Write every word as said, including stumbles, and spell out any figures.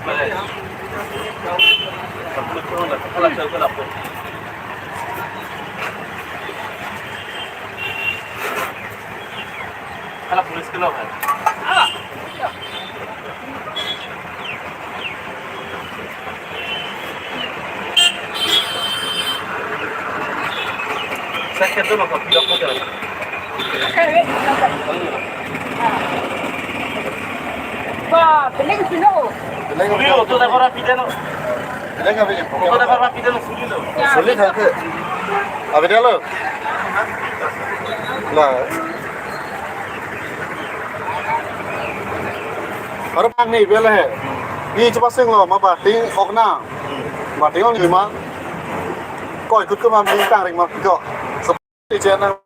Hala police ke lo hai. Saya kira tu lo kopi lo kopi. Wah, bening sino. Bening. Suri lo, tu dah orang pidana. Bening apa? Tu dah orang pidana suri lo. Suri tak ke? Apa dia lo? Lah. Baru pang ni bela he. Ni cepat sing lo, ma bating ok na. Bating ok ni ma. Koi kut ke ma mi tang ring ma ko. Seperti channel.